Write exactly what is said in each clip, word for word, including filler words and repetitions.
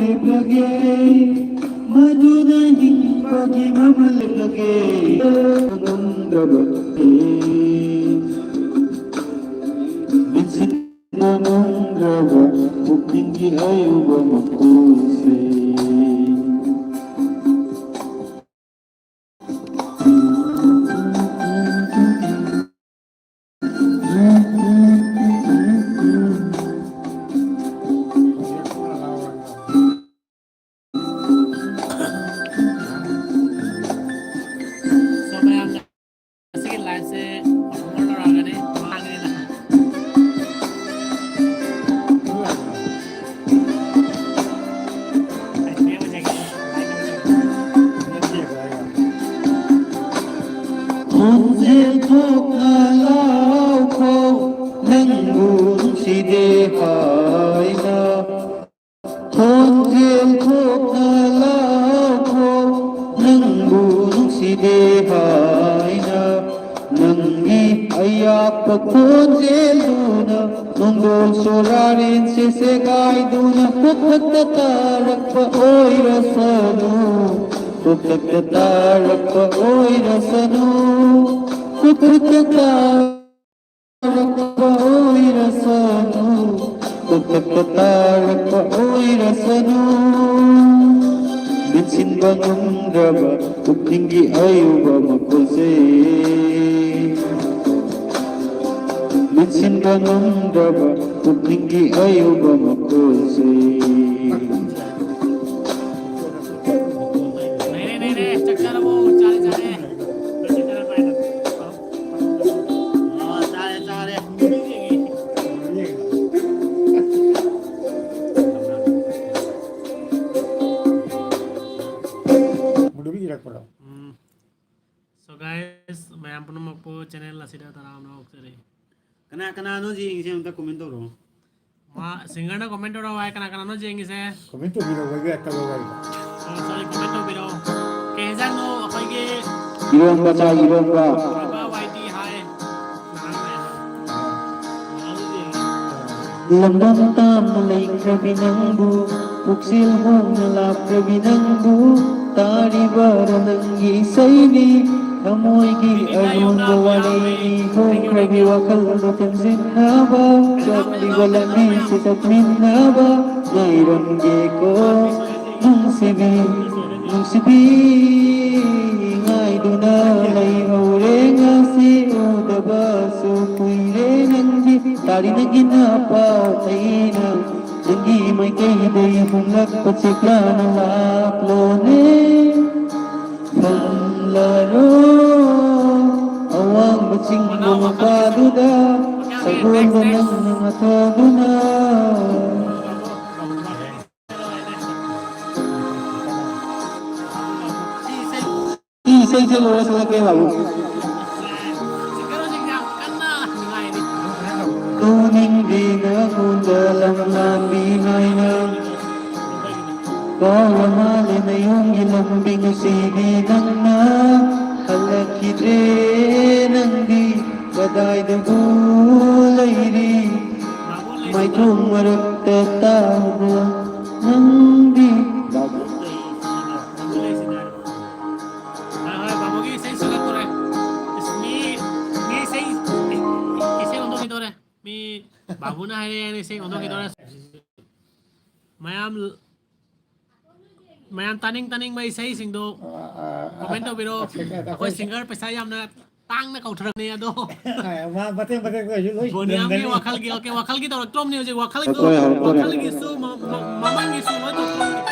ꯂꯩꯕꯒꯦ, ꯃꯗꯨꯅ ꯍꯤꯡꯕꯒꯤ ꯃꯃꯜ ꯂꯩꯕꯒꯦ, ꯉꯝꯗ꯭ꯔꯕ ꯃꯤꯠꯁꯤꯟꯕ ꯉꯝꯗ꯭ꯔꯕ ꯄꯨꯛꯅꯤꯡꯒꯤ ꯑꯌꯨꯕ ꯃꯈꯨꯜꯁꯦ꯫ So, ꯃꯌꯥꯝꯅ ꯉꯁꯤꯒꯤ live ꯁꯦ ꯑꯃꯨꯛ ꯇꯧꯔꯛꯑꯒꯅꯤ, ꯃꯥꯡꯉꯦꯅ꯫ ꯈꯣꯟꯖꯦꯜ ꯊꯣꯛꯅ ꯂꯥꯎꯈꯣ, ꯅꯪꯕꯨ ꯅꯨꯡꯁꯤꯗꯦ ꯍꯥꯏꯅ꯫ ꯈꯣꯟꯖꯦꯜ ꯊꯣꯛꯅ ꯂꯥꯎꯈꯣ, ꯅꯪꯕꯨ ꯅꯨꯡꯁꯤꯗꯦ ꯍꯥꯏꯅ꯫ ꯅꯪꯒꯤ ꯑꯌꯥꯛꯄ ꯈꯣꯟꯖꯦꯜꯗꯨꯅ ꯅꯣꯡꯗꯣꯜ ꯁꯣꯔꯥꯔꯦꯟꯁꯦ ꯁꯦꯒꯥꯏꯗꯨꯅ ꯈꯨꯈꯛꯇ ꯇꯥꯔꯛꯄ ꯑꯣꯏꯔꯁꯅꯨ, ꯈꯨꯈꯛꯇ ꯇꯥꯔꯛꯄ ꯑꯣꯏꯔꯁꯅꯨ, ꯈꯨꯈꯛꯇ ꯇꯥꯔꯛꯄ ꯑꯣꯏꯔꯁꯅꯨ, ꯈꯨꯈꯛꯇ ꯇꯥꯔꯛꯄ ꯑꯣꯏꯔꯁꯅꯨ꯫ ꯃꯦꯟꯁꯤꯟꯕ ꯉꯝꯗ꯭ꯔꯕ ꯄꯨꯛꯅꯤꯡꯒꯤ ꯑꯌꯨꯕ ꯃꯈꯨꯜꯁꯦ, ꯃꯦꯟꯁꯤꯟꯕ ꯉꯝꯗ꯭ꯔꯕ ꯄꯨꯛꯅꯤꯡꯒꯤ ꯑꯌꯨꯕ ꯃꯈꯨꯜꯁꯦ꯫ ꯅꯩꯔꯦ, ꯅꯩꯔꯦ, ꯆꯥꯛ ꯆꯥꯔꯕꯣ? ꯆꯥꯔꯦ, ꯆꯥꯔꯦ꯫ ꯑꯣ, ꯆꯥꯔꯦ, ꯆꯥꯔꯦ꯫ ꯃꯨꯗꯨꯕꯤ ꯏꯔꯛꯄ꯭ꯔꯣ? ꯎꯝ꯫ So guys, ꯃꯌꯥꯝ ꯄꯨꯝꯅꯃꯛꯄꯨ channel ꯑꯁꯤꯗ ꯇꯔꯥꯝꯅ ꯑꯣꯛꯆꯔꯤ꯫ ꯀꯅꯥ ꯀꯅꯥꯅꯣ ꯌꯦꯡꯉꯤꯁꯦ ꯑꯝꯇ comment ꯇꯧꯔꯣ꯫ ꯃꯥ, singer ꯅ comment ꯇꯧꯔꯛꯑꯣ ꯍꯥꯏ, ꯀꯅꯥ ꯀꯅꯥꯅꯣ ꯌꯦꯡꯉꯤꯁꯦ? Comment ꯇꯧꯕꯤꯔꯛꯑꯣ, ꯍꯥꯏꯕ ꯌꯥꯗꯕ ꯋꯥꯔꯤꯗꯣ꯫ ꯑꯣ, sorry, comment ꯇꯧꯕꯤꯔꯛꯑꯣ꯫ ꯀꯩ ꯌꯦꯟꯖꯥꯡꯅꯣ ꯑꯩꯈꯣꯏꯒꯤ? ꯏꯔꯣꯝꯕ ꯆꯥꯏ, ꯏꯔꯣꯝꯕ꯫ ꯏꯔꯣꯝꯕ ꯋꯥꯏ ꯇꯤ ꯍꯥꯏ꯫ ꯂꯝꯗꯝ ꯇꯥꯝꯅ ꯂꯩꯈ꯭ꯔꯕꯤ ꯅꯪꯕꯨ ꯄꯨꯛꯆꯦꯜ ꯍꯣꯡꯅ ꯂꯥꯛꯈ꯭ꯔꯕꯤ ꯅꯪꯕꯨ ꯇꯥꯔꯤꯕꯔꯣ ꯅꯪꯒꯤ ꯏꯁꯩꯅꯤ? ꯊꯃꯣꯏꯒꯤ ꯑꯔꯣꯟꯕ ꯋꯥꯔꯤꯅꯤ ꯍꯧꯈ꯭ꯔꯕꯤ ꯋꯥꯈꯜꯗ ꯊꯦꯝꯖꯤꯟꯅꯕ ꯆꯠꯂꯤꯕ ꯂꯝꯕꯤꯁꯤ ꯆꯠꯃꯤꯟꯅꯕ ꯉꯥꯏꯔꯝꯒꯦꯀꯣ ꯅꯨꯡꯁꯤꯕꯤ ꯅꯨꯡꯁꯤꯕꯤ ꯉꯥꯏꯗꯨꯅ ꯂꯩꯍꯧꯔꯦ ꯉꯁꯤ ꯎꯗꯕꯁꯨ ꯀꯨꯏꯔꯦ ꯅꯪꯗꯤ ꯇꯥꯔꯤ ꯅꯪꯒꯤ ꯅꯄꯥꯎ ꯑꯩꯅ ꯅꯪꯒꯤ ꯃꯥꯏꯀꯩꯗꯒꯤ ꯍꯨꯝꯂꯛꯄ ꯆꯦꯛꯂꯥꯅ ꯂꯥꯛꯂꯣꯅꯦ ꯐꯝꯂꯔꯣ ꯑꯋꯥꯡꯕ ꯆꯤꯡ ꯃꯄꯥꯗꯨꯗ ꯁꯒꯣꯜꯗ ꯅꯪꯅ ꯃꯊꯗꯨꯅ ꯏꯁꯩꯁꯦ ꯂꯣꯏꯔ ꯁꯛꯂꯛꯀꯦ ꯕꯥꯕꯨ꯫ ꯇꯧꯅꯤꯡꯗꯦ ꯅꯉꯣꯟꯗ ꯂꯝꯂꯥꯟꯕꯤ ꯍꯥꯏꯅ ꯀꯥꯎꯔ ꯃꯥꯜꯂꯦ ꯅꯌꯨꯝꯒꯤ ꯂꯝꯕꯤ ꯉꯁꯤꯗꯤ ꯅꯪꯅ ꯍꯜꯂꯛꯈꯤꯗ꯭ꯔꯦ ꯅꯪꯗꯤ ꯀꯗꯥꯏꯗꯕꯨ ꯂꯩꯔꯤ ꯃꯥꯏꯊꯣꯡ ꯃꯔꯛꯇ ꯇꯥꯕ ꯅꯪꯗꯤ ꯍꯣꯏ, ꯍꯣꯏ, ꯕꯥꯕꯨꯒꯤ ꯏꯁꯩ ꯁꯛꯂꯛꯇꯣꯔꯦ꯫ ꯏꯁ, ꯃꯤ, ꯃꯤ ꯏꯁꯩ, ꯏꯁꯩ ꯑꯣꯟꯊꯣꯛꯈꯤꯗꯣꯔꯦ꯫ ꯃꯤ ꯕꯥꯕꯨꯅ ꯍꯥꯏꯔꯦ ꯍꯥꯏꯅ ꯏꯁꯩ ꯑꯣꯟꯊꯣꯛꯈꯤꯗꯣꯔꯦ꯫ ꯃꯌꯥꯝ, ꯃꯌꯥꯝ ꯇꯥꯅꯤꯡ ꯇꯥꯅꯤꯡꯕ ꯏꯁꯩꯁꯤꯡꯗꯣ ꯑ, ꯑ, comment ꯇꯧꯕꯤꯔꯣ꯫ ꯑ, ꯑꯩꯈꯣꯏ ꯑꯩꯈꯣꯏ singer ꯄꯩꯁꯥ ꯌꯥꯝꯅ ꯇꯥꯡꯅ ꯀꯧꯊꯔꯛꯅꯦ ꯑꯗꯣ꯫ ꯑ, ꯃꯥ ꯃꯇꯦꯛ ꯃꯇꯦꯛ ꯑꯣꯏꯁꯨ ꯂꯣꯏ ꯕꯣꯅꯤꯌꯥꯝꯒꯤ ꯁꯨꯔꯝꯒꯅꯤ꯫ ꯋꯥꯈꯜꯒꯤ, okay, ꯋꯥꯈꯜꯒꯤ ꯇꯧꯔꯛꯇ꯭ꯔꯣꯝꯅꯤ ꯍꯧꯖꯤꯛ, ꯋꯥꯈꯜꯒꯤꯁꯨ, ꯍꯣꯏ, ꯍꯣꯏ, ꯍꯣꯏ꯫ ꯋꯥꯈꯜꯒꯤꯁꯨ, ꯃ-, ꯃ-, ꯃꯃꯥꯡꯒꯤꯁꯨ ꯂꯣꯏ ꯇꯧꯔꯛꯇ꯭ꯔꯣꯝꯅꯤ꯫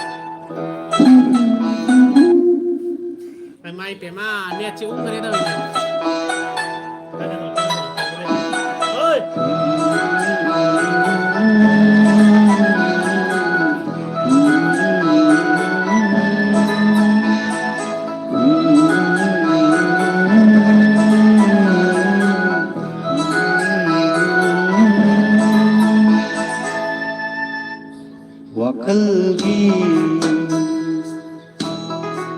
ꯏꯃꯥꯏ ꯄꯦꯝꯃ, ꯅꯦꯠꯁꯦ ꯎꯪꯈ꯭ꯔꯦ ꯇꯧꯔꯤꯁꯦ꯫ ꯍꯣꯏ꯫ ꯋꯥꯈꯜꯒꯤ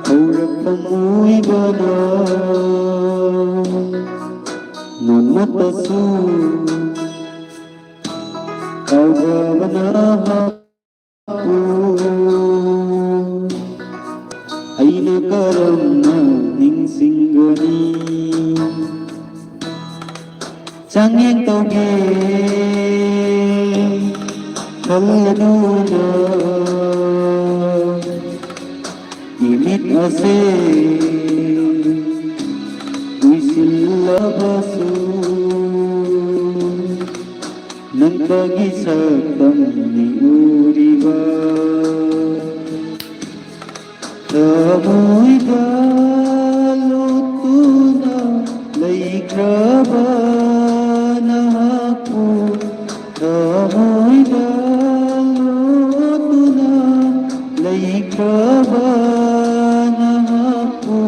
ꯍꯧꯔꯛꯐꯝ ꯑꯣꯏꯕꯅ ꯅꯣꯡꯃꯇꯁꯨ ꯀꯥꯎꯖꯕꯅ ꯍꯥꯞꯄꯨ꯫ ꯀꯔꯝꯅ ꯅꯤꯡꯁꯤꯡꯒꯅꯤ? ꯆꯥꯡꯌꯦꯡ ꯇꯧꯒꯦ ꯈꯜꯂꯗꯨꯅ ꯏꯃꯤꯠ ꯑꯁꯦ ꯎꯏꯁꯤꯜꯂꯕꯁꯨ ꯅꯪꯇꯒꯤ ꯁꯛꯇꯝꯅꯤ ꯎꯔꯤꯕ꯫ ꯊꯃꯣꯏꯗ ꯂꯣꯠꯇꯨꯅ ꯂꯩꯈ꯭ꯔꯕ ꯅꯍꯥꯛꯄꯨ, ꯊꯃꯣꯏꯗ ꯂꯣꯠꯇꯨꯅ ꯂꯩꯈ꯭ꯔꯕ ꯅꯍꯥꯛꯄꯨ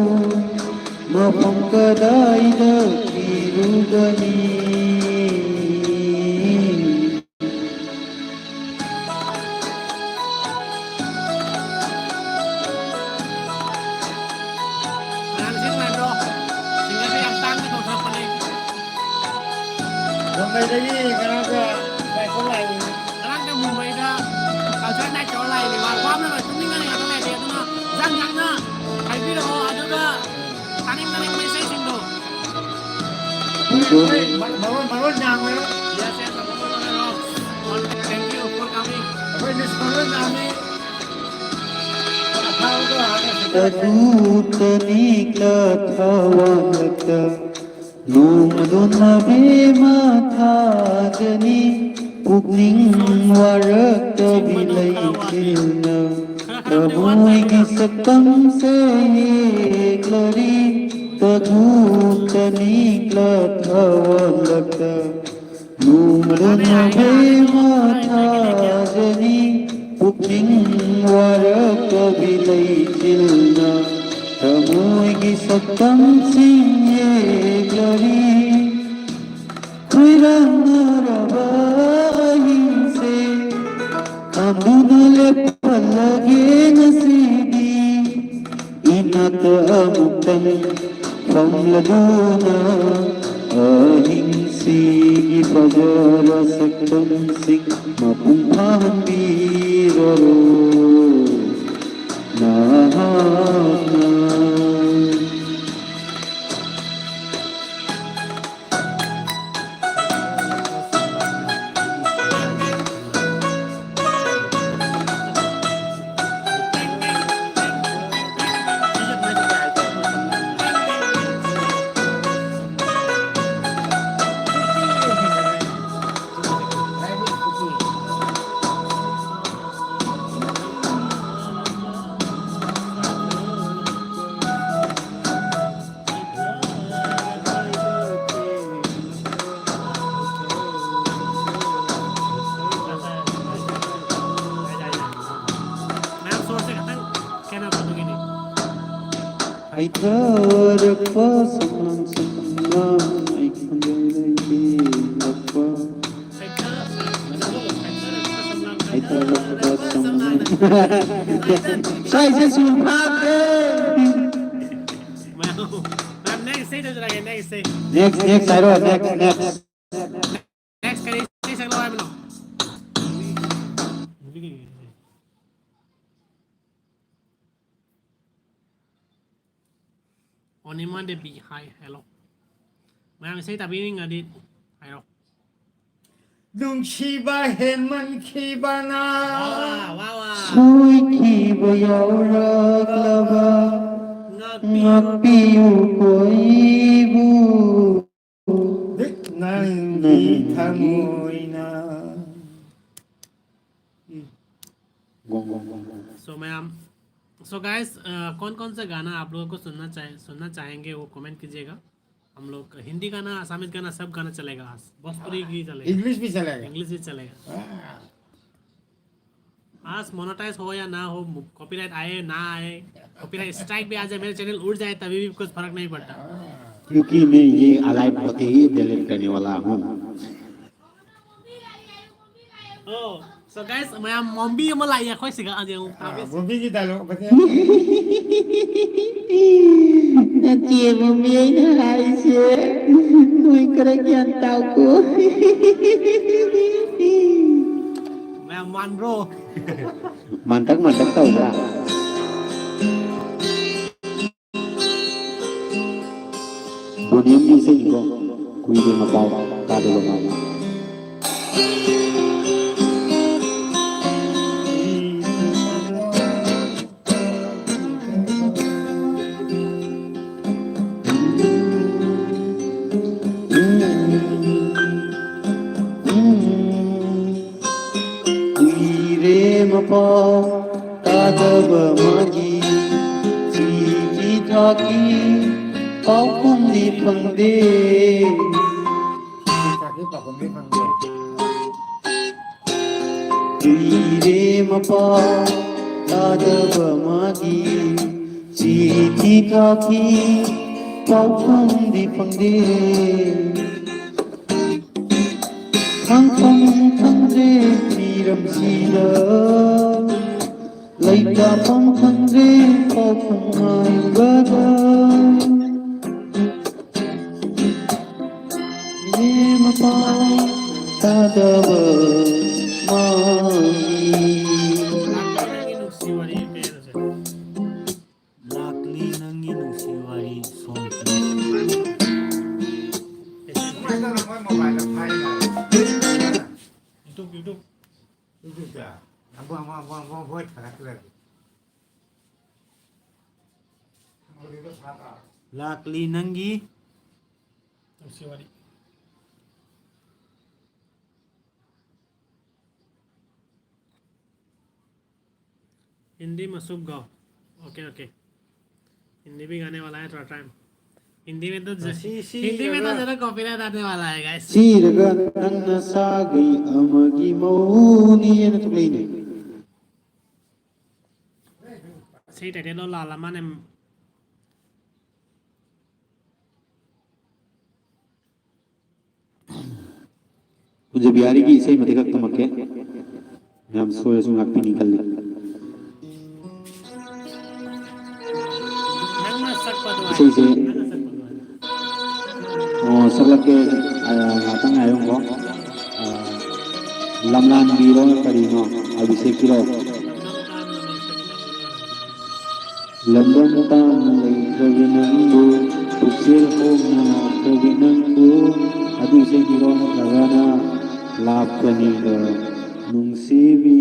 ꯃꯐꯝ ꯀꯗꯥꯏꯗ ꯊꯤꯔꯨꯒꯅꯤ? ꯃꯌꯥꯝꯁꯤ ꯅꯨꯡꯉꯥꯏꯕ꯭ꯔꯣ? ꯁꯤꯡꯒꯔꯁꯦ ꯌꯥꯝ ꯇꯥꯡꯅ ꯇꯧꯊꯔꯛꯄꯅꯦ꯫ ꯃꯨꯝꯕꯥꯏꯗꯒꯤ ꯉꯔꯥꯡꯒ ꯉꯥꯏꯈꯣ ꯂꯥꯛꯏ꯫ ꯉꯔꯥꯡꯗ ꯃꯨꯝꯕꯥꯏꯗ concert night ꯇꯧꯔ ꯂꯥꯛꯏꯅꯦ꯫ ꯃꯥ ꯋꯥꯕꯅ ꯂꯣꯏ ꯇꯨꯝꯅꯤꯡꯉꯅꯤ ꯉꯥꯛꯇ ꯂꯩꯔꯗꯤ꯫ ꯑꯗꯨꯅ ꯌꯥꯝ ꯌꯥꯝꯅ ꯍꯥꯏꯕꯤꯔꯛꯑꯣ꯫ ꯑꯗꯨꯒ ꯇꯥꯅꯤꯡ ꯇꯥꯅꯤꯡꯕ ꯏꯁꯩꯁꯤꯡꯗꯣ꯫ ꯃꯔꯣꯟ, ꯃꯔꯣꯟ ꯌꯥꯝꯃꯦ꯫ Yes, yes, ꯃꯔꯣꯟ ꯌꯥꯝꯃꯦ꯫ Thank you for coming. ꯑꯩꯈꯣꯏ ꯃꯤꯁ ꯃꯔꯣꯟ ꯌꯥꯝꯃꯤ꯫ ꯑꯗꯨꯇꯅꯤ ꯀꯊꯋꯥꯂꯛꯇ ꯅꯣꯡꯃꯗꯣꯟ ꯃꯕꯦꯝꯃ ꯊꯥꯖꯅꯤ꯫ ꯄꯨꯛꯅꯤꯡ ꯋꯥꯔꯛꯇꯕꯤ ꯂꯩꯆꯤꯜꯅ ꯊꯃꯣꯏꯒꯤ ꯁꯛꯇꯝꯁꯦ ꯌꯦꯛꯂꯔꯤ꯫ ꯇꯗꯨꯇꯅꯤ ꯀꯊꯋꯥꯂꯛꯇ ꯅꯣꯡꯃꯗꯣꯟ ꯃꯕꯦꯝꯃ ꯊꯥꯖꯅꯤ꯫ ꯄꯨꯛꯅꯤꯡ ꯋꯥꯔꯛꯇꯕꯤ ꯂꯩꯆꯤꯜꯅ ꯊꯃꯣꯏꯒꯤ ꯁꯛꯇꯝꯁꯤꯡ ꯌꯦꯛꯂꯔꯤ꯫ ꯈꯣꯏꯔꯥꯡꯅꯔꯕ ꯑꯍꯤꯡꯁꯦ ꯈꯥꯝꯗꯨꯅ ꯂꯦꯞꯍꯜꯂꯒꯦ ꯉꯁꯤꯗꯤ꯫ ꯏꯅꯥꯛꯇ ꯑꯃꯨꯛꯇꯪ ꯐꯝꯂꯗꯨꯅ ꯑꯍꯤꯡꯁꯤꯒꯤ ꯐꯖꯕ ꯁꯛꯇꯝꯁꯤꯡ ꯃꯄꯨꯡ ꯐꯥꯍꯟꯕꯤꯔꯔꯣ꯫ ꯅꯍꯥꯛꯅ ꯍꯩꯊꯔꯛꯄ ꯁꯝꯂꯥꯡ ꯁꯝꯂꯥꯡ ꯑꯩ ꯈꯣꯟꯖꯦꯜꯗ ꯌꯦꯡꯂꯛꯄ꯫ ꯍꯩꯊꯔꯛꯄ ꯁꯝꯂꯥꯡ꯫ ꯁ꯭ꯋꯥꯏꯁꯦ ꯁꯨꯝ ꯐꯥꯗꯦ꯫ ꯃꯌꯥꯝ, ꯃꯌꯥꯝ next ꯏꯁꯩꯗꯨ ꯆꯠꯂꯒꯦ, next ꯏꯁꯩ꯫ Next, next ꯍꯥꯏꯔꯣ, next, next꯫ Next ꯀꯔꯤ ꯏꯁꯩ ꯁꯛꯂꯣ ꯍꯥꯏꯕꯅꯣ? ꯑꯣꯅꯤꯃꯥ ꯗꯦꯕꯤ, hi, hello꯫ ꯃꯌꯥꯝ ꯏꯁꯩ ꯇꯥꯕꯤꯅꯤꯡꯉꯗꯤ ꯍꯥꯏꯔꯣ꯫ ꯅꯨꯡꯁꯤꯕ ꯍꯦꯟꯃꯟꯈꯤꯕꯅ ꯋꯥ, ꯋꯥ, ꯋꯥ, ꯋꯥ꯫ ꯁꯣꯏꯈꯤꯕ ꯌꯥꯎꯔꯛꯂꯕ ꯉꯥꯛꯄꯤꯌꯨ꯫ ꯉꯥꯛꯄꯤꯌꯨ ꯑꯩꯕꯨ꯫ ꯅꯪꯒꯤ ꯊꯃꯣꯏꯅ꯫ So, ꯃꯌꯥꯝ, so guys, अ, कौन कौन सा गाना आप लोगों को सुनना चाहे, सुनना चाहेंगे, वो कमेंट कीजिएगा। हम लोग हिंदी गाना, असमीज गाना, सब गाना चलेगा आज। भोजपुरी भी चलेगा। इंग्लिश भी चलेगा। इंग्लिश भी चलेगा। हाँ। आज मोनेटाइज हो या ना हो, कॉपीराइट आए ना आए, कॉपीराइट स्ट्राइक भी आ जाए, मेरे चैनल उड़ जाए, तभी भी कुछ फर्क नहीं पड़ता। क्योंकि मैं ये अलाइव होते ही डिलीट करने वाला हूँ। Oh, so guys, ꯃꯌꯥꯝ ꯃꯣꯝꯕꯤ ꯑꯃ ꯂꯥꯛꯏ ꯑꯩꯈꯣꯏ ꯁꯤꯒ, ꯑꯗꯨ ꯑꯃꯨꯛ ꯇꯥꯕꯤꯁꯤ꯫ ꯃꯣꯝꯕꯤꯒꯤ ꯗꯥꯏꯂꯣꯛ ꯐꯖꯅ꯫ ꯅꯠꯇꯦ, ꯃꯣꯝꯕꯤ, ꯑꯩꯅ ꯍꯥꯏꯁꯦ ꯅꯣꯏ ꯈꯔ ꯒ꯭ꯌꯥꯟ ꯇꯥꯎꯀꯣ꯫ ꯃꯌꯥꯝ ꯃꯥꯟꯕ꯭ꯔꯣ? ꯃꯥꯟꯇꯛ ꯃꯥꯟꯇꯛ ꯇꯧꯕ꯭ꯔꯥ? ꯕꯣꯅꯤꯌꯝꯒꯤ ꯏꯁꯩꯅꯤꯀꯣ, ꯀꯨꯏꯔꯦ ꯃꯄꯥꯎ ꯇꯥꯗꯕ ꯃꯥꯅ꯫ ꯀꯨꯏꯔꯦ ꯃꯄꯥꯎ ꯇꯥꯗꯕ ꯃꯥꯒꯤ, ꯆꯤꯊꯤ ꯊꯥꯈꯤ ꯄꯥꯎꯈꯨꯝꯗꯤ ꯐꯪꯗꯦ꯫ ꯆꯤꯊꯤ ꯊꯥꯈꯤ ꯄꯥꯎꯈꯨꯝꯗꯤ ꯐꯪꯗꯦ꯫ ꯀꯨꯏꯔꯦ ꯃꯄꯥꯎ ꯇꯥꯗꯕ ꯃꯥꯒꯤ, ꯆꯤꯊꯤ ꯊꯥꯈꯤ ꯄꯥꯎꯈꯨꯝꯗꯤ ꯐꯪꯗꯦ꯫ ꯈꯪꯐꯝ ꯈꯪꯗ꯭ꯔꯦ ꯃꯤꯔꯝꯁꯤꯗ, ꯂꯩꯇꯥꯐꯝ ꯈꯪꯗ꯭ꯔꯦ ꯄꯥꯎꯈꯨꯝ ꯉꯥꯏꯕꯗ꯫ ꯃꯤꯔꯦꯝ ꯃꯄꯥꯎ ꯇꯥꯗꯕ ꯃꯥꯡꯉꯤ꯫ ꯂꯥꯛꯂꯤ ꯅꯪꯒꯤ ꯅꯨꯡꯁꯤ ꯋꯥꯔꯤ ꯁꯣꯝ꯫ YouTube, YouTube꯫ YouTube-ꯇ꯫ ꯑꯃꯨꯛ, ꯑꯃꯨꯛ, ꯑꯃꯨꯛ, ꯑꯃꯨꯛ, ꯑꯃꯨꯛ ꯊꯥꯒꯠꯀꯗꯕꯅꯤ꯫ ꯂꯥꯛꯂꯤ ꯅꯪꯒꯤ ꯅꯨꯡꯁꯤ ꯋꯥꯔꯤ꯫ हिंदी में शुभ गाओ। Okay, okay. हिंदी भी गाने वाला है थोड़ा टाइम। हिंदी में तो ज-, ꯃꯁꯤ ꯁꯤꯔꯒ, हिंदी में तो ज़्यादा कॉपीराइट आने वाला है, गाइस। ꯁꯤꯔꯒ ꯅꯪꯅ ꯁꯥꯒꯩ ꯑꯃꯒꯤ ꯃꯧꯅꯤ ꯍꯥꯏꯅ ꯊꯣꯛꯂꯛꯏꯅꯦ꯫ ꯏꯁꯩ ꯇꯥꯏꯇꯜꯗꯣ ꯂꯥꯜꯂ ꯃꯥꯅꯦ꯫ ꯀꯨꯟꯖꯕꯤꯍꯥꯔꯤꯒꯤ ꯏꯁꯩ ꯃꯇꯦꯛ ꯈꯛ ꯇꯝꯃꯛꯀꯦ꯫ ꯌꯥꯝ ꯁꯣꯏꯔꯁꯨ ꯉꯥꯛꯄꯤꯅꯤ ꯈꯜꯂꯤ꯫ ꯅꯪꯅ ꯁꯛꯄꯗꯣ ꯍꯥꯏ꯫ ꯏꯁꯩꯁꯦ, ꯅꯪꯅ ꯁꯛꯄꯗꯣ ꯍꯥꯏ꯫ ꯑꯣ, ꯁꯛꯂꯛꯀꯦ꯫ ꯑ, ꯉꯥꯛꯇꯪ ꯉꯥꯏꯌꯣꯀꯣ꯫ ꯑ, ꯂꯝꯂꯥꯟꯕꯤꯔꯣ ꯀꯔꯤꯅꯣ? ꯑꯚꯤꯁꯦꯛꯀꯤꯔꯣ? ꯂꯝꯗꯝ ꯇꯥꯡꯅ ꯂꯩꯈ꯭ꯔꯕꯤ ꯅꯪꯕꯨ, ꯄꯨꯛꯆꯦꯜ ꯍꯣꯡꯅ ꯂꯥꯛꯈ꯭ꯔꯕꯤ ꯅꯪꯕꯨ, ꯑꯗꯨ ꯏꯁꯩꯒꯤꯔꯣ ꯅꯠꯇ꯭ꯔꯒꯅ ꯂꯥꯞꯀꯅꯤꯗ ꯅꯨꯡꯁꯤꯕꯤ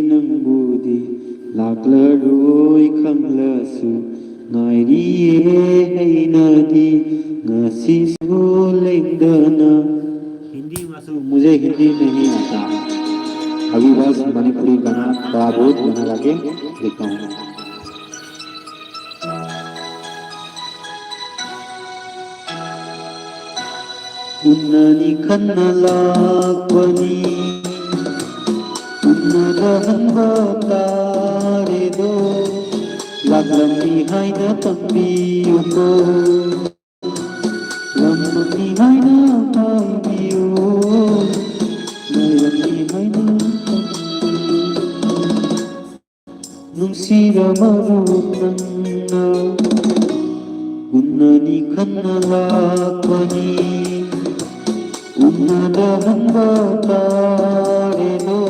ꯅꯪꯕꯨꯗꯤ ꯂꯥꯛꯂꯔꯣꯏ ꯈꯪꯂꯁꯨ, ꯉꯥꯏꯔꯤꯌꯦ ꯍꯩꯅꯗꯤ ꯉꯁꯤꯁꯨ ꯂꯦꯡꯗꯅ꯫ हिंदी में शुभ, मुझे हिंदी में ही आता। अभी बस मणिपुरी गाना थोड़ा बहुत बना ला के देखता हूँ। ꯎꯅꯅꯤ ꯈꯟꯅ ꯂꯥꯛꯄꯅꯤ, ꯎꯅꯗ ꯍꯟꯕ ꯇꯥꯔꯦꯗꯣ, ꯂꯥꯛ- ꯂꯝꯕꯤ ꯍꯥꯏꯅ ꯇꯝꯕꯤꯌꯨꯀꯣ, ꯂꯝꯃꯛꯅꯤ ꯍꯥꯏꯅ ꯍꯥꯏꯕꯤꯌꯨ, ꯂꯥꯏꯔꯛꯅꯤ ꯍꯥꯏꯅ ꯇꯝꯕꯤꯌꯨ꯫ ꯅꯨꯡꯁꯤꯔ ꯃꯔꯨꯞ ꯅꯪꯅ ꯎꯅꯅꯤ ꯈꯟꯅ ꯂꯥꯛꯄꯅꯤ, ꯎꯅꯗ ꯍꯟꯕ ꯇꯥꯔꯦꯗꯣ,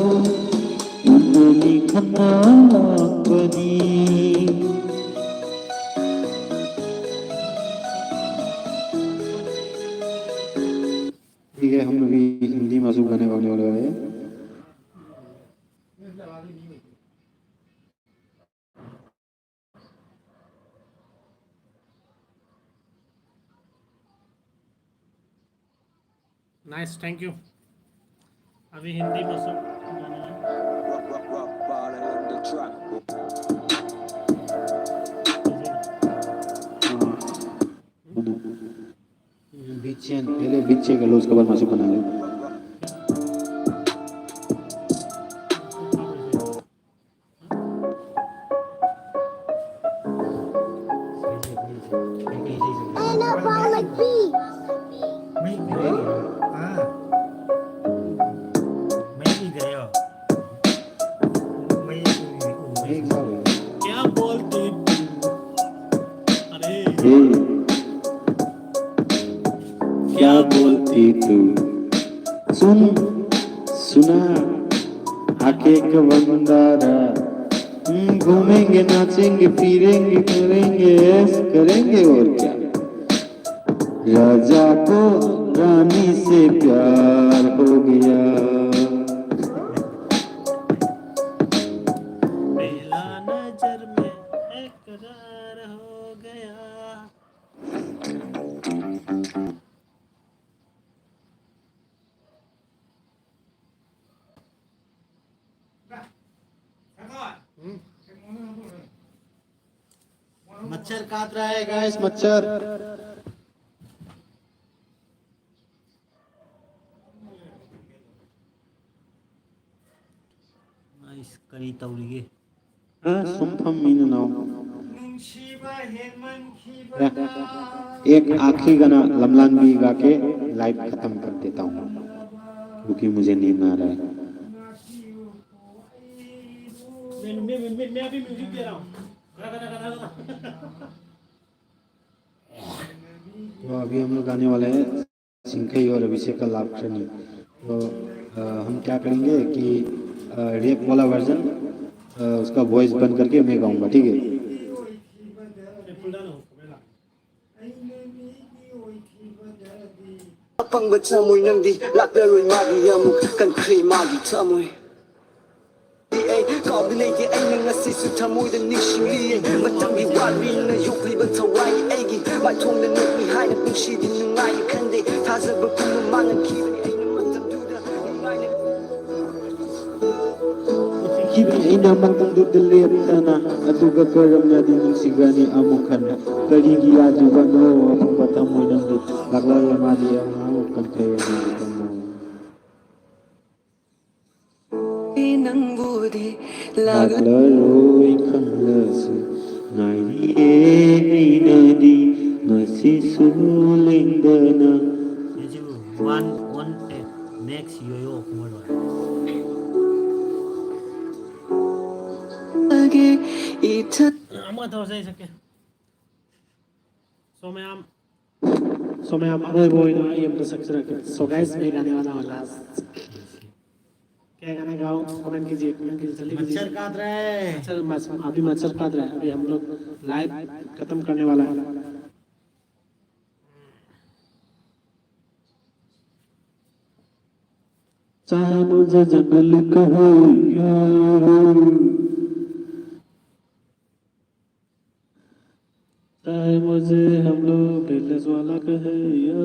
ꯎꯅꯅꯤ ꯈꯟꯅ ꯂꯥꯛꯄꯅꯤ꯫ ठीक है, हम अभी हिंदी में शुरू करने वाले वाले हैं। Nice, thank you. अभी हिंदी में सब गाने हैं। बीच से पहले बीच से कर लो, उसके बाद मासिक बना लो। क्या बोलती तू? अरे। क्या बोलती तू? सुन, सुना, आके एक बंदा रहा। हम्म, घूमेंगे, नाचेंगे, फिरेंगे, करेंगे, ऐश करेंगे और क्या। राजा को रानी से प्यार हो गया। पहला नजर में इकरार हो गया। मच्छर काट रहा है गाइस, मच्छर। ꯑꯩꯁ, ꯀꯔꯤ ꯇꯧꯔꯤꯒꯦ? ꯁꯨꯝ ꯐꯝꯃꯤꯅ ꯅꯥꯎ꯫ एक आखिरी गाना लमलान भी गा के लाइव खत्म कर देता हूँ, क्योंकि मुझे नींद आ रहा है। मैं, मैं, मैं, मैं अभी म्यूजिक दे रहा हूँ। गाना, गाना, गाना, गाना। तो अभी हम लोग गाने वाले हैं सिंखई और अभिषेक का लाभ क्षणी। तो अ, हम क्या करेंगे कि रेप वाला वर्जन, उसका वॉइस बंद करके मैं गाऊंगा, ठीक है? ꯑꯄꯪꯕ ꯊꯃꯣꯏ ꯅꯪꯗꯤ ꯂꯥꯛꯂꯔꯣꯏ ꯃꯥꯒꯤ ꯑꯃꯨꯛ ꯀꯟꯈ꯭ꯔꯦ ꯃꯥꯒꯤ ꯊꯃꯣꯏ꯫ ꯑꯩ ꯀꯥꯎꯕ ꯂꯩꯇꯦ ꯑꯩꯅ ꯉꯁꯤꯁꯨ ꯊꯃꯣꯏꯗ ꯅꯤꯡꯁꯤꯡꯂꯤꯌꯦ꯫ ꯃꯇꯝꯒꯤ ꯋꯥꯠꯄꯤꯅ ꯌꯣꯛꯂꯤꯕ ꯊꯋꯥꯏ ꯑꯩꯒꯤ ꯃꯥꯏꯊꯣꯡꯗ ꯅꯣꯛꯃꯤ ꯍꯥꯏꯅ ꯄꯨꯟꯁꯤꯗꯤ ꯅꯨꯡꯉꯥꯏ ꯈꯟꯗꯦ꯫ ꯊꯥꯖꯕ ꯄꯨꯝꯕ ꯃꯥꯡꯍꯟꯈꯤꯕꯅꯤ ꯑꯩꯅ ꯃꯇꯝꯗꯨꯗ ꯅꯨꯡꯉꯥꯏꯅ ꯄꯤꯈꯤꯕꯅꯤ ꯑꯩꯅ ꯃꯇꯝꯗꯨꯗ ꯂꯦꯞꯇꯅ꯫ ꯑꯗꯨꯒ ꯀꯔꯝꯅꯗꯤ ꯅꯨꯡꯁꯤꯒꯅꯤ ꯑꯃꯨꯛ ꯍꯟꯅ? ꯀꯔꯤꯒꯤ ꯌꯥꯗ꯭ꯔꯤꯕꯅꯣ ꯑꯄꯪꯕ ꯊꯃꯣꯏ ꯅꯪꯗꯤ ꯂꯥꯛꯂꯔꯣꯏ ꯃꯥꯗꯤ ꯑꯃꯨꯛ ꯀꯟꯈ꯭ꯔꯦ ꯃꯥꯒꯤ ꯊꯃꯣꯏ꯫ ꯅꯪꯕꯨꯗꯤ ꯂꯥꯛꯂꯔꯣꯏ ꯈꯪꯂꯁꯨ ꯉꯥꯏꯔꯤꯌꯦ ꯑꯩꯅꯗꯤ ꯉꯁꯤꯁꯨ ꯂꯦꯡꯗꯅ꯫ ꯁꯤꯁꯤꯕꯨ one one eight next ꯌꯣꯌꯣ ꯈꯣꯡꯉꯣꯏ ꯂꯣꯏꯔꯦ꯫ ꯑꯒꯦ ꯏꯊꯠ ꯑꯃ ꯇꯧꯔꯁꯦ, ꯑꯩ ꯁꯛꯀꯦ꯫ So ꯃꯌꯥꯝ, so ꯃꯌꯥꯝ, ꯑꯔꯣꯏꯕ ꯑꯣꯏꯅ ꯑꯩ ꯑꯝꯇ ꯁꯛꯆꯔꯛꯀꯦ꯫ So guys, मैं गाने वाला हूँ last। क्या गाना गाऊँ? कमेंट कीजिए, कमेंट कीजिए, जल्दी कीजिए। मच्छर काट रहा है। मच्छर, मच्छर, अभी मच्छर काट रहा है। अभी हम लोग लाइव खत्म करने वाला है। चाहे मुझे जंगल कहो या चाहे मुझे हम लोग बेलस वाला कहे या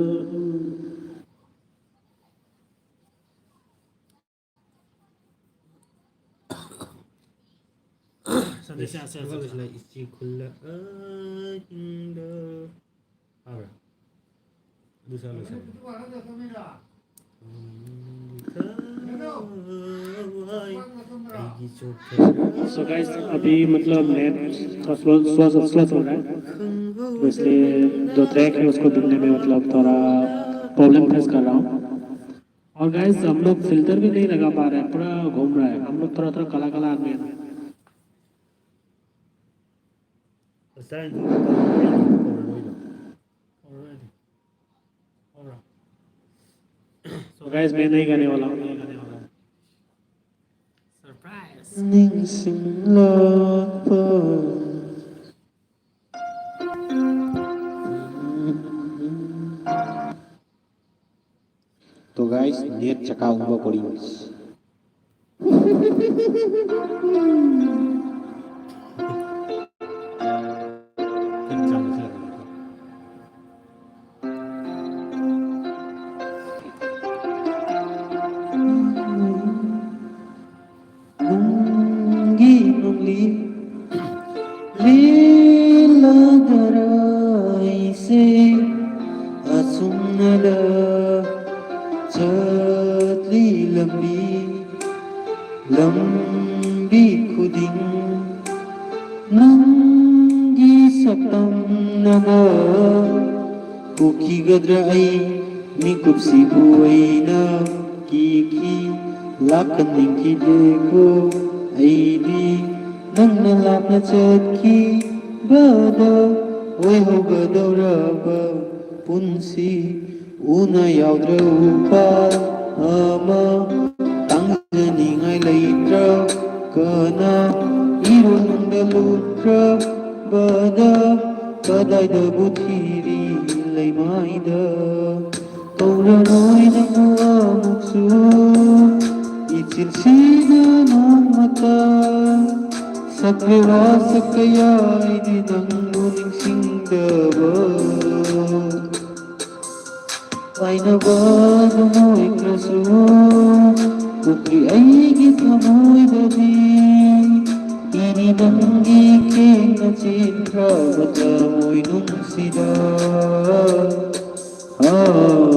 ꯁꯟꯗꯦꯁꯦ ꯑꯁꯦ, ꯑꯁꯦ, ꯑꯁꯦ꯫ ꯏꯆꯤ ꯈꯨꯜꯂ ꯑꯍꯤꯡꯗ꯫ ꯐꯥꯕ꯭ꯔꯥ? ꯑꯗꯨ ꯁꯥ ꯂꯣꯏꯁꯜꯂꯦ꯫ So guys, अभी मतलब नेट थोड़ा स्लो स्लो स्लो चल रहा है, तो इसलिए जो ट्रैक है उसको ढूंढने में मतलब थोड़ा प्रॉब्लम फेस कर रहा हूँ। और गाइस, हम लोग फिल्टर भी नहीं लगा पा रहे हैं, पूरा घूम रहा है। हम लोग थोड़ा थोड़ा काला काला आदमी है ना। So guys, मैं नहीं गाने वाला हूँ, नहीं गाने वाला हूँ। सरप्राइज। ningsinglopa. तो गाइस, नेट चका हुआ पड़ी। ꯅꯪꯒꯤ ꯃꯪꯂꯤ ꯂꯤꯜꯂꯗꯔ ꯑꯩꯁꯦ ꯑꯁꯨꯝꯅꯗ ꯆꯠꯂꯤ ꯂꯝꯕꯤ ꯂꯝꯕꯤ ꯈꯨꯗꯤꯡ ꯅꯪꯒꯤ ꯁꯛꯇꯝꯅꯕ ꯎꯈꯤꯒꯗ꯭ꯔꯥ ꯑꯩ ꯃꯤꯀꯨꯞꯁꯤꯕꯨ ꯑꯩꯅ ꯀꯤꯈꯤ ꯂꯥꯛꯀꯟꯅꯤꯡꯈꯤꯗꯦꯀꯣ ꯑꯩꯗꯤ ꯅꯪꯅ ꯂꯥꯞꯅ ꯆꯠꯈꯤꯕꯗ ꯑꯣꯏꯍꯧꯒꯗꯧꯔꯕ ꯄꯨꯟꯁꯤ ꯎꯅ ꯌꯥꯎꯗ꯭ꯔ ꯎꯄꯥꯜ ꯑꯃ ꯇꯥꯡꯖꯅꯤꯡꯉꯥꯏ ꯂꯩꯇ꯭ꯔ ꯀꯅꯥ ꯏꯔꯣꯟꯗ ꯂꯨꯞꯇ꯭ꯔꯕꯗ ꯀꯗꯥꯏꯗꯕꯨ ꯊꯤꯔꯤ ꯂꯩꯃꯥꯏꯗ ꯀꯧꯔꯔꯣꯏ ꯅꯪꯕꯨ ꯑꯃꯨꯛꯁꯨ ꯏꯆꯤꯜꯁꯤꯗ ꯅꯣꯡꯃꯇ ꯁꯛꯂꯦ ꯋꯥꯁꯛ ꯀꯌꯥ ꯑꯩꯗꯤ ꯅꯪꯕꯨ ꯅꯤꯡꯁꯤꯡꯗꯕ ꯄꯥꯏꯅꯕ ꯅꯨꯃꯣꯏꯈ꯭ꯔꯁꯨ ꯄꯨꯛꯂꯤ ꯑꯩꯒꯤ ꯊꯃꯣꯏꯗꯗꯤ ꯏꯅꯤ ꯅꯪꯒꯤ ꯈꯦꯡꯅ ꯆꯦꯟꯈ꯭ꯔꯕ ꯊꯃꯣꯏ ꯅꯨꯡꯁꯤꯗ꯫ ꯑꯥ꯫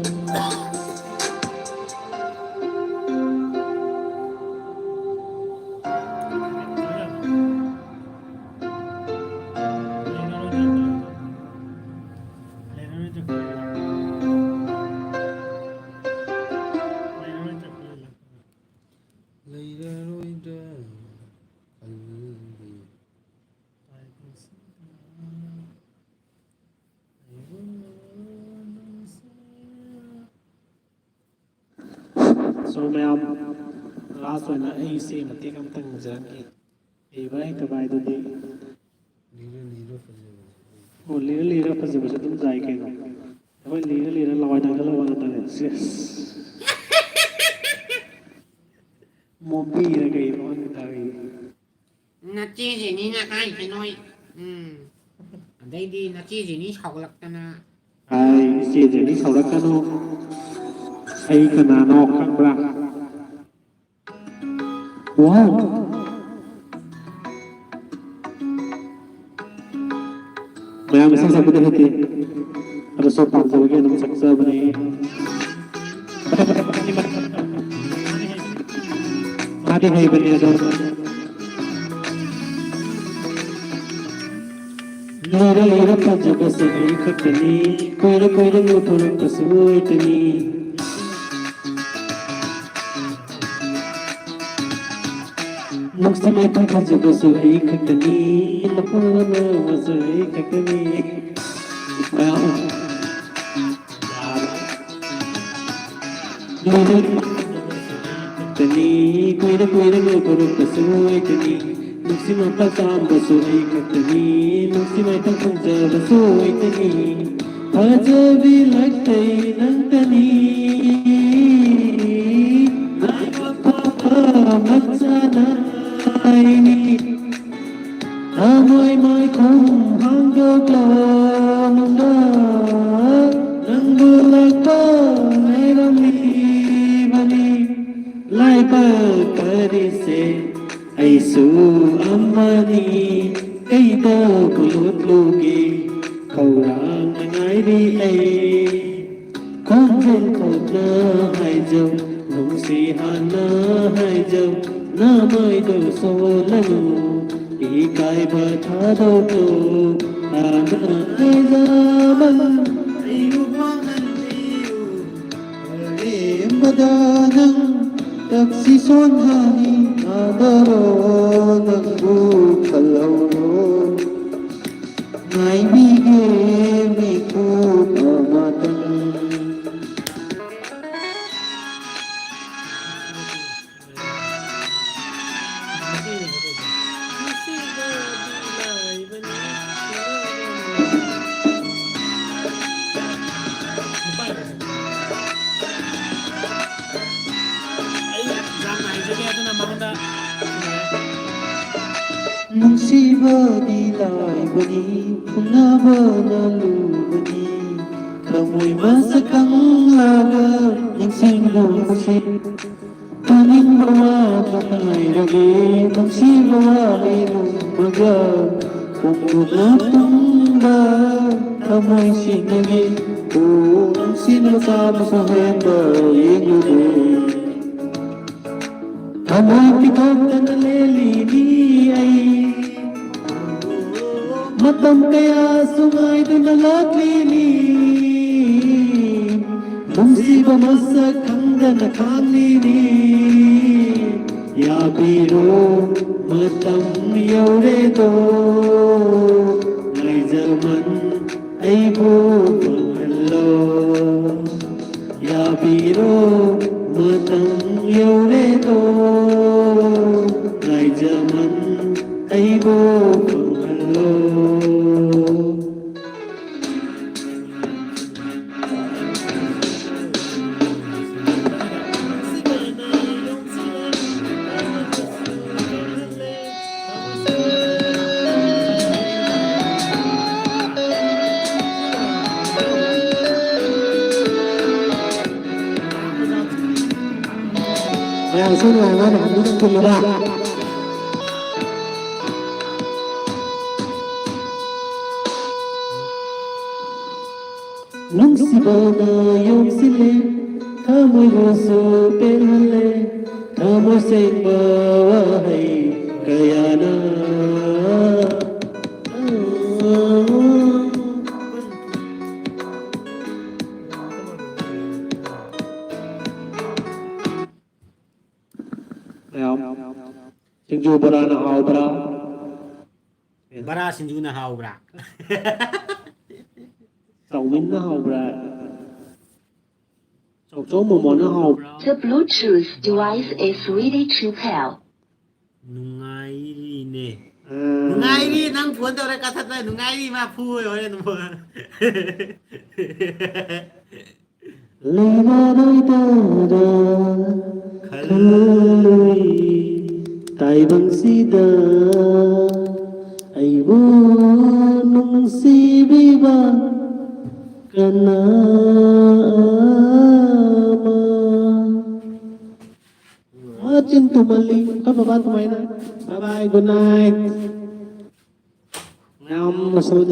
ꯂꯩꯔꯔꯣꯏꯗ꯭ꯔꯥ ꯈꯜꯂꯤ꯫ So ꯃꯌꯥꯝ, last ꯑꯣꯏꯅ ꯑꯩ ꯏꯁꯩ ꯃꯇꯦꯛ ꯑꯝꯇꯪ ꯉꯪꯖꯔꯛꯀꯦ꯫ ꯍꯩꯕ ꯍꯩꯇꯕ ꯍꯥꯏꯗꯨꯗꯤ꯫ ꯂꯤꯔ ꯂꯤꯔ ꯐꯖꯕ꯫ ꯑꯣ, ꯂꯤꯔ ꯂꯤꯔ ꯐꯖꯕꯁꯨ ꯑꯗꯨꯝ ꯇꯥꯏ ꯀꯩꯅꯣ꯫ ꯑꯩꯈꯣꯏ ꯂꯤꯔ ꯂꯤꯔ ꯂꯋꯥꯏ ꯇꯥꯡꯈꯠꯂꯕ ꯍꯥꯏꯇꯥꯔꯦ꯫ Yes꯫ ꯃꯣꯝꯕꯤꯔ ꯀꯩꯅꯣ ꯈꯪꯗꯦ ꯇꯧꯔꯤꯁꯦ꯫ ꯅꯆꯦꯁꯤꯅꯤꯅ ꯍꯥꯏꯁꯦ ꯅꯣꯏ꯫ ꯎꯝ꯫ ꯑꯗꯩꯗꯤ ꯅꯆꯦꯁꯤꯅꯤ ꯁꯥꯎꯒꯠꯂꯛꯇꯅ꯫ ꯑꯩ ꯏꯆꯦ ꯖꯦꯅꯤ ꯁꯥꯎꯔꯛꯀꯅꯨ꯫ ꯑꯩ ꯀꯅꯥꯅꯣ ꯈꯪꯕ꯭ꯔꯥ? ꯋꯥꯎ! ꯃꯌꯥꯝ ꯏꯁꯩ ꯁꯛꯄꯗꯤ ꯍꯩꯇꯦ꯫ ꯑꯗꯣ ꯁꯣꯝ ꯄꯥꯝꯖꯕꯒꯤ ꯑꯗꯨꯝ ꯁꯛꯆꯕꯅꯦ꯫ ꯃꯥꯗꯤ ꯍꯩꯕꯅꯦ ꯑꯗꯣ꯫ ꯂꯩꯔ ꯂꯩꯔ ꯐꯖꯕꯁꯦ ꯑꯩ ꯈꯛꯇꯅꯤ꯫ ꯀꯨꯏꯔ ꯀꯨꯏꯔ ꯉꯧꯊꯣꯔꯛꯄꯁꯨ ꯑꯣꯏꯗꯅꯤ꯫ ꯅꯨꯡꯁꯤ ꯃꯥꯏꯊꯣꯡ ꯐꯖꯕꯁꯨ ꯑꯩ ꯈꯛꯇꯅꯤ꯫ ꯃꯄꯨꯡ ꯑꯃ ꯑꯃꯁꯨ ꯑꯩ ꯈꯛꯇꯅꯤ꯫ ꯃꯌꯥꯝ꯫ ꯈꯛꯇꯅꯤ꯫ ꯀꯨꯏꯔ ꯀꯨꯏꯔ ꯉꯧꯊꯣꯔꯛꯄꯁꯨ ꯑꯣꯏꯗꯅꯤ꯫ ꯅꯨꯡꯁꯤ ꯃꯄꯥ ꯆꯥꯝꯕꯁꯨ ꯑꯩ ꯈꯛꯇꯅꯤ꯫ ꯅꯨꯡꯁꯤ ꯃꯥꯏꯊꯣꯡ ꯐꯖꯕꯁꯨ ꯑꯣꯏꯗꯅꯤ꯫ ꯐꯖꯕꯤ ꯂꯥꯛꯇꯩ ꯅꯪꯇꯅꯤ꯫ ꯂꯥꯏꯕꯛ ꯐꯕ ꯃꯆꯥꯅ ꯑꯩꯅꯤ꯫ ꯊꯃꯣꯏ ꯃꯥꯏꯈꯨꯝ ꯍꯥꯡꯗꯣꯛꯂꯣ ꯅꯨꯡꯗ ꯅꯪꯕꯨ ꯂꯥꯛꯄ ꯉꯥꯏꯔꯝꯂꯤꯕꯅꯤ꯫ ꯂꯥꯏꯕꯛ ꯐꯔꯤꯁꯦ ꯑꯩꯁꯨ ꯑꯃꯅꯤ꯫ ꯀꯩꯗꯧ ꯂꯣꯠꯂꯨꯒꯦ ꯈꯧꯔꯥꯡꯅ ꯉꯥꯏꯔꯤ ꯑꯩ꯫ ꯈꯣꯟꯖꯦꯜ ꯊꯣꯛꯅ ꯍꯥꯏꯖꯧ, ꯅꯨꯡꯁꯤ ꯍꯥꯟꯅ ꯍꯥꯏꯖꯧ, ꯅꯃꯥꯏꯗꯣ ꯁꯣꯜꯂꯅꯨ, ꯏꯀꯥꯏꯕ ꯊꯥꯗꯣꯛꯎ, ꯍꯥꯟꯅ ꯍꯥꯏꯖꯕ ꯑꯩꯕꯨ ꯃꯥꯡꯍꯟꯕꯤꯌꯨ꯫ ꯑꯔꯦꯝꯕꯗ ꯅꯪ ꯇꯛꯁꯤ ꯁꯣꯟꯊꯅꯤ, ꯊꯥꯗꯔꯣ ꯅꯪꯕꯨ ꯈꯜꯍꯧꯔꯣ꯫ ꯉꯥꯏꯕꯤꯒꯦ ꯃꯤꯀꯨꯞ ꯑꯃꯇꯪ꯫ ꯑꯩ ꯌꯥꯝ ꯍꯥꯏꯖꯒꯦ꯫ ꯅꯨꯡꯁꯤꯕꯗꯤ ꯂꯥꯏꯕꯅꯤ, ꯈꯪꯅꯕꯅ ꯂꯨꯕꯅꯤ꯫ ꯊꯃꯣꯏ ꯃꯁꯛ ꯈꯪꯂꯒ ꯅꯤꯡꯁꯤꯡꯂꯨꯕꯁꯤ꯫ ꯇꯥꯅꯤꯡꯕ ꯋꯥꯗꯨ ꯍꯥꯏꯔꯒꯦ, ꯅꯨꯡꯁꯤꯕ ꯋꯥꯔꯤ ꯂꯨꯝꯃꯒ꯫ ꯄꯨꯡꯗꯨꯅ ꯇꯨꯡꯗ ꯊꯃꯣꯏ ꯁꯤꯡꯅꯒꯦ꯫ ꯑꯣ, ꯅꯨꯡꯁꯤꯅ ꯆꯥꯕꯁꯨ ꯍꯦꯟꯕ ꯌꯦꯡꯂꯨꯒꯦ꯫ ꯊꯃꯣꯏ ꯄꯤꯊꯣꯛꯇꯅ ꯂꯦꯜꯂꯤꯅꯤ ꯑꯩ꯫ ꯃꯇꯝ ꯀꯌꯥꯁꯨ ꯉꯥꯏꯗꯨꯅ ꯂꯥꯛꯂꯤꯅꯤ꯫ ꯅꯨꯡꯁꯤꯕ ꯃꯁꯛ ꯈꯪꯗꯅ ꯈꯥꯡꯂꯤꯅꯤ꯫ ꯌꯥꯕꯤꯔꯣ, ꯃꯇꯝ ꯌꯧꯔꯦꯗꯣ꯫ ꯉꯥꯏꯖꯃꯟ ꯑꯩꯕꯨ ꯐꯪꯍꯜꯂꯣ꯫ ꯌꯥꯕꯤꯔꯣ, ꯃꯇꯝ ꯌꯧꯔꯦꯗꯣ꯫ ꯉꯥꯏꯖꯃꯟ ꯑꯩꯕꯨ ꯐꯪꯍꯜꯂꯣ꯫ ꯃꯌꯥꯝꯁꯨ ꯅꯨꯡꯉꯥꯏꯕ ꯃꯌꯥꯝꯗꯨ ꯇꯤꯜꯂꯤꯕ꯫ ꯅꯨꯡꯁꯤꯕꯅ ꯌꯣꯝꯁꯤꯜꯂꯦ, ꯊꯃꯣꯏꯕꯨꯁꯨ ꯄꯦꯜꯍꯜꯂꯦ, ꯊꯃꯣꯏ ꯁꯦꯡꯕ ꯋꯥꯍꯩ ꯀꯌꯥꯅ꯫ ꯃꯌꯥꯝ, ꯁꯤꯡꯖꯨ ꯕꯣꯔꯥꯅ ꯍꯥꯎꯕ꯭ꯔꯥ? ꯕꯔꯥ ꯁꯤꯡꯖꯨꯅ ꯍꯥꯎꯕ꯭ꯔꯥ? ꯆꯥꯎꯃꯤꯟꯅ ꯍꯥꯎꯕ꯭ꯔꯥ? ꯆꯧꯆꯧ ꯃꯣꯃꯣꯅ ꯍꯥꯎꯕ꯭ꯔꯥ? The Bluetooth device is ready to pair. ꯅꯨꯡꯉꯥꯏꯔꯤꯅꯦ꯫ ꯑꯥ꯫ ꯅꯨꯡꯉꯥꯏꯔꯤ, ꯅꯪ ꯐꯣꯟ ꯇꯧꯔꯦ ꯀꯛꯊꯠꯄ꯫ ꯅꯨꯡꯉꯥꯏꯔꯤ, ꯃꯥ ꯐꯨꯕ ꯍꯣꯔꯦꯟ ꯑꯃꯨꯛ꯫ ꯂꯩꯔꯔꯣꯏꯗ꯭ꯔꯥ ꯈꯜꯂꯨꯏ꯫ ꯇꯥꯏꯕꯪꯁꯤꯗ ꯑꯩꯕꯨ ꯅꯨꯡꯁꯤꯕꯤꯕ ꯀꯅꯥ ꯑꯃ? ꯃꯆꯤꯟ ꯇꯨꯝꯍꯜꯂꯤ ꯑꯩꯈꯣꯏ ꯕꯕꯥ ꯑꯗꯨꯃꯥꯏꯅ. Bye bye, good night. ꯃꯌꯥꯝ ꯃꯁꯧꯗꯤ